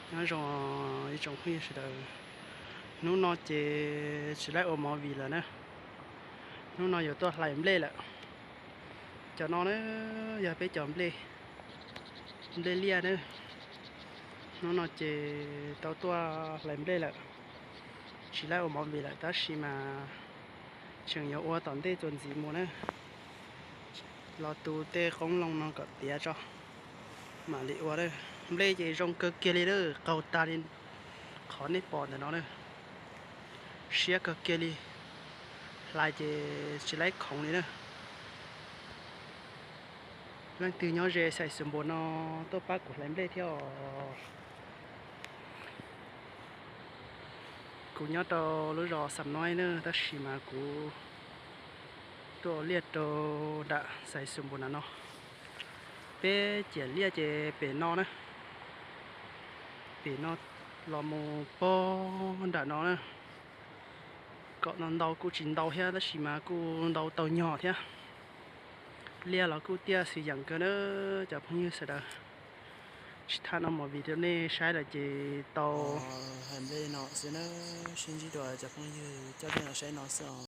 Nyob zoo ib tsoom phooj ywg sawv daws, hnub no ces tsis laib ua movie lawm na. Hnub no yuav tuaj hlais nplej lawm. Cov no na yog peb cov nplej, nplej liaj na. Hnub no ces tau tuaj hlais nplej lawm, tsis laib ua movie lawm tab sis mas tseem yuav ua tom ntej txuas ntxiv mus na. Los tu tej qoob loo no kom tiav tso mam li ua na. Nplej ces zoo kawg kiag li na, qaug tag li qhov nej pom ntawm no na. Siab kawg kiag li, hlais ces tsis laib khoov li na. Leej twg nyob ze Xais Xus Npus no tuaj pab kuv hlais nplej thiab os. Kuv nyob rau lub zos Xam Noib na, tab sis mas kuv tuaj ua liaj rau nram Xais Xus Npus na no. Peb ciam liaj ces pem no na, pem no los mus pog nram no na. Kom no ntau kuj tsis ntau thiab tab sis mas kuj ntau tau nyog thiab. Liaj los kuj tiaj xwm yeem kawg na cov phooj ywg sawv daws. Tsis tham no mus vim rau nej saib lawm ces tau hais nplej no xwb na. Sib ntsib dua cov phooj ywg coj nej los saib no xwb os.